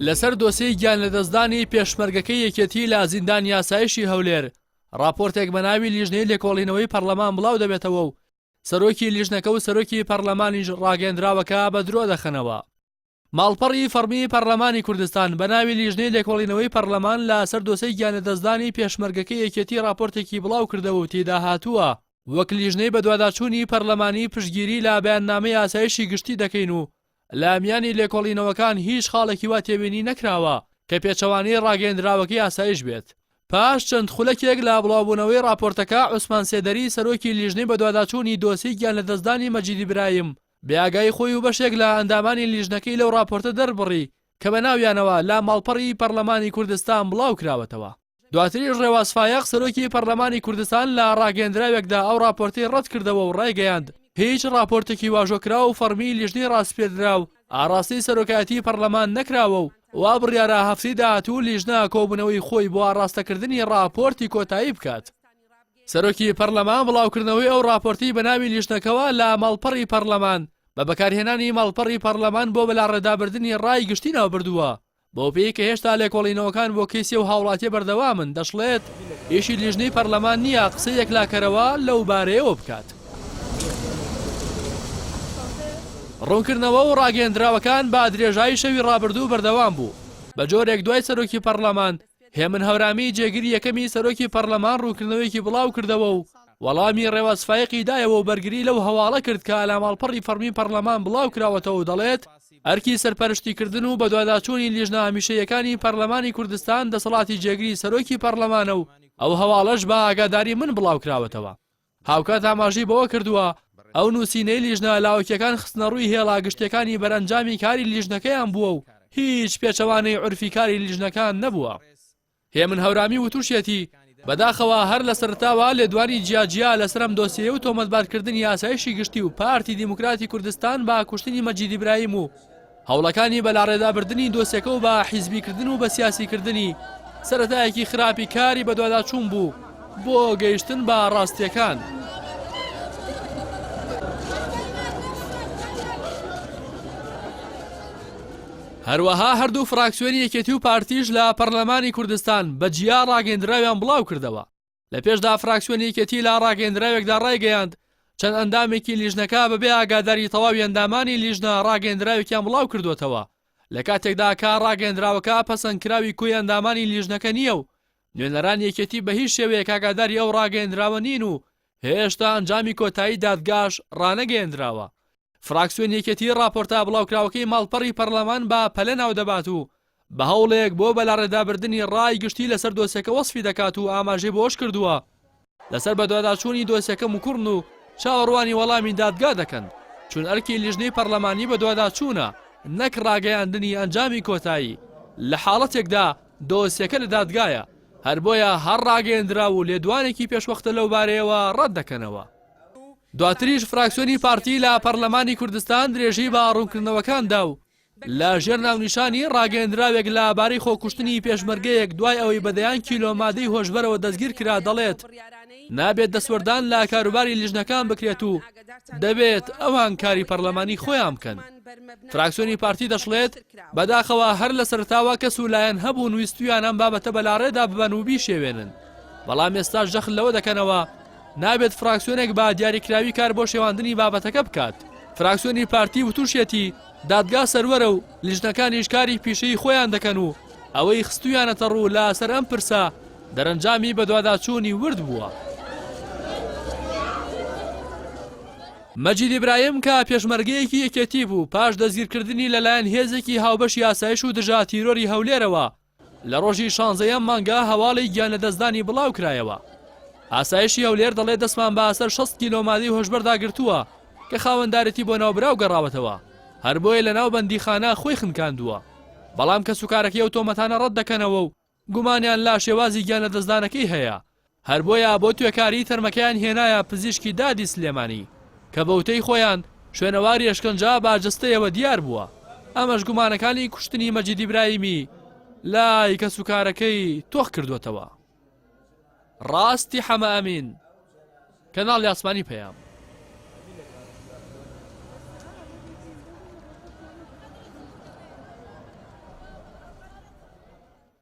لەسەر دۆسێی گیانلەدەستدانی پێشمەرگەکەی یەکێتی لە زیندانی ئاسایشی هەولێر، ڕاپۆرتێک بە ناوی لیژنەی لێکۆڵینەوەی پەرلەمان بڵاو دەبێتەوە و سەرۆکی لیژنەکە و سەرۆکی پەرلەمانیش ڕاگەیەندراوەکە بە درۆ دەخەنەوە. ماڵپەڕی فەڕمی پەرلەمانی کوردستان بە ناوی لیژنەی لێکۆڵینەوەی پەرلەمان لە سەر دۆسێی گیانلەدەستدانی پێشمەرگەکەی یەکێتی ڕاپۆرتێکی بڵاو کردەوە و تێیدا هاتووە، وەک لیژنەی بەدواداچوونی پەرلەمانی پشتگیری لە بەیاننامەی ئاسایشی گشتی دەکەین و لە میانی لێکۆڵینەوەکان هیچ خاڵێکی وا تێبینی نەکراوە کە پێچەوانەی ڕاگەیەندراوەکەی ئاسایش بێت. پاش چەند خولەکێک لە بڵاوبوونەوەی ڕاپۆرتەکە، عوسمان سێدەری سەرۆکی لیژنەی بەدواداچوونی دۆسیەی گیانلەدەستدانی مەجید ئیبراهیم بێ ئاگایی خۆی و بەشێک لە ئەندامانی لیژنەکەی لەو ڕاپۆرتە دەربڕی کە بە ناویانەوە لە ماڵپەڕی پەرلەمانی کوردستان بڵاوکراوەتەوە. دواتریش ڕێواز فایەق سەرۆکی پەرلەمانی کوردستان لە ڕاگەیەندراوێکدا ئەو ڕاپۆرتەی ڕەتکردەوە و ڕایگەیاند، هیچ ڕاپۆرتێکی واژۆکراو و فەڕمی لیژنەی ڕاسپێردراو ئاڕاستەی سەرۆکایەتی پەرلەمان نەکراوە و وا بڕیارە هەفتەی داهاتوو لیژنە کۆبوونەوەی خۆی بۆ ئاڕاستەکردنی ڕاپۆرتی کۆتایی بکات. سەرۆکی پەرلەمان بڵاوکردنەوەی ئەو ڕاپۆرتەی بەناوی لیژنەکەوە لە ماڵپەڕی پەرلەمان بە بەکارهێنانی ماڵپەڕی پەرلەمان بۆ بەلاڕێدابردنی ڕای گشتی ناوبردووە، بەوپێیەی کە هێشتا لێکۆڵینەوەکان بۆ کەیسی ئەو هاوڵاتیە بەردەوامن، دەشڵێت، ئیشی لیژنەی پەرلەمان نییە قسەی یەکلاکەرەوە لەو بارەیەوە بکات. ڕوونکردنەوە و ڕاگەیەندراوەکان بە درێژایی شەوی ڕابردوو بەردەوام بوو، بە جۆرێک دوای سەرۆکی پەرلەمان، هێمن هەورامی جێگری یەکەمی سەرۆکی پەرلەمان ڕوونکردنەوەیەکی بڵاوکردەوە و وەڵامی ڕێواز فایەقی دایەوە و بەرگری لەو هەواڵە کرد کە لە ماڵپەڕی فەڕمی پەرلەمان بڵاوکراوەتەوە و دەڵێت، ئەرکی سەرپەرشتیکردن و بەدواداچوونی لیژنە هەمیشەییەکانی پەرلەمانی کوردستان دەسەڵاتی جێگری سەرۆکی پەرلەمانە و ئەو هەواڵەش بە ئاگاداری من بڵاوکراوەتەوە. هاوکات ئاماژەی بەوە کردووە، ئەو نووسینەی لیژنە لاوەکییەکان خستنەڕووی هێڵە گشتییەکانی بەرئەنجامی کاری لیژنەکەیان بووە و هیچ پێچەوانەی عورفی کاری لیژنەکان نەبووە. هێمن هەورامی وتوشیەتی، بەداخەوە هەر لە سەرەتاوە لێدوانی جیاجیا لەسەر ئەم دۆسیەیە و تۆمەتبارکردنی ئاسایشی گشتی و پارتی دیموکراتی کوردستان بە کوشتنی مەجید ئیبراهیم و هەوڵەکانی بەلاڕێدابردنی دۆسیەکە و بە حیزبیکردن و بە سیاسیکردنی سەرەتایەکی خراپی کاری بەدواداچوون بوو بۆ گەیشتن بە ڕاستیەکان. هەروەها هەردوو فراکسیۆنی یەکێتی و پارتیش لە پەرلەمانی کوردستان بە جیا ڕاگەیندراویان بڵاوکردەوە. لە پێشدا فراکسیۆنی یەکێتی لە ڕاگەیندراوێکدا ڕایگەیاند، چەند ئەندامێکی لیژنەکە بەبێ ئاگاداری تەواوی ئەندامانی لیژنە ڕاگەیندراوێکیان بڵاوکردووەتەوە، لە کاتێکدا کە ڕاگەیندراوەکە پەسەندکراوی کۆی ئەندامانی لیژنەکە نییە و نوێنەرانی یەکێتی بە هیچ شێوەیەک ئاگاداری ئەو ڕاگەیندراوە نین و هێشتا ئەنجامی کۆتایی دادگاش ڕانەگەیەندراوە. فراکسیۆنی یەکێتی ڕاپۆرتە بڵاوکراوەکەی ماڵپەڕی پەرلەمان بە پەلە ناودەبات و بە هەوڵێک بۆ بەلاڕێدابردنی ڕای گشتی لەسەر دۆسیەکە وەسفی دەکات و ئاماژەی بەوەشکردووە، لەسەر بەدواداچوونی دۆسیەکە مکوڕن و چاوەڕوانی وەڵامی دادگا دەکەن، چون ئەرکی لیژنەی پەرلەمانی بەدواداچوونە نەک ڕاگەیاندنی ئەنجامی کۆتایی، لە حاڵەتێکدا دۆسیەکە لە دادگایە، هەر بۆیە هەر ڕاگەیەندراو و لێدوانێکی پێشوەختە لەوبارەیەوە ڕەتدەکەنەوە. دواتریش فراکسیۆنی پارتی لە پەرلەمانی کوردستان درێژەی بە ڕوونکردنەوەکان دا و لە ژێر ناونیشانی ڕاگەیەندراوێک لە بارەی خۆکوشتنی پێشمەرگەیەک دوای ئەوەی بە دەیان کیلۆ مادەی هۆشبەرەوە دەستگیر کرا دەڵێت نابێت دەستوەردان لە کاروباری لیژنەکان بکرێت و دەبێت ئەوان کاری پەرلەمانی خۆیان بکەن. فراکسیۆنی پارتی دەشڵێت بەداخەوە هەر لە سەرەتاوە کەس و لایەن هەبوون ویستویان ئەم بابەتە بەلاڕێدا ببەن و بیشێوێنن بەڵام ئێستاش جەخت لەوە دەکەنەوە نابێت فراکسیۆنێک بە دیاریکراوی کار بۆ شێواندنی بابەتەکە بکات. فراکسیۆنی پارتی وتوشیەتی، دادگا سەروەرە و لیژنەکانیش کاری پیشەیی خۆیان دەکەن و ئەوەی خستویانەتە ڕوو لە سەر ئەم پرسە دەرەنجامی بەدواداچوونی ورد بووە. مەجید ئیبراهیم کە پێشمەرگەیەکی یەکێتی بوو، پاش دەستگیرکردنی لەلایەن هێزێکی هاوبەشی ئاسایش و دژە تیرۆری هەولێرەوە، لە ڕۆژی شانزەیەم مانگا هەواڵی گیانلەدەستدانی بڵاوکرایەوە. ئاسایشی هەولێر دەڵێت دەستمان بە سەر 60 کیلۆ مادەی هۆشبەردا گرتووە کە خاوەندارێتی بۆ ناوبراو گەڕاوەتەوە، هەر بۆیە لەناو بەندیخانە خۆی خنکاندووە. بەڵام کەسوکارەکەی ئەو تۆمەتانە ڕەتدەکەنەوە و گومانیان لە شێوازی گیانلەدەستدانەکەی هەیە، هەر بۆیە بۆ توێکاری تەرمەکەیان هێنایە پزیشکی دادی سلێمانی، کە بە وتەی خۆیان شوێنەواری ئەشکەنجە بە جەستەیەوە دیار بووە، ئەمەش گومانەکانی کوشتنی مەجید ئیبراهیمی لای کەسوکارەکەی تۆخ کردووەتەوە. ڕاستی حەمە ئەمین، کەناڵی ئاسمانی پەیام.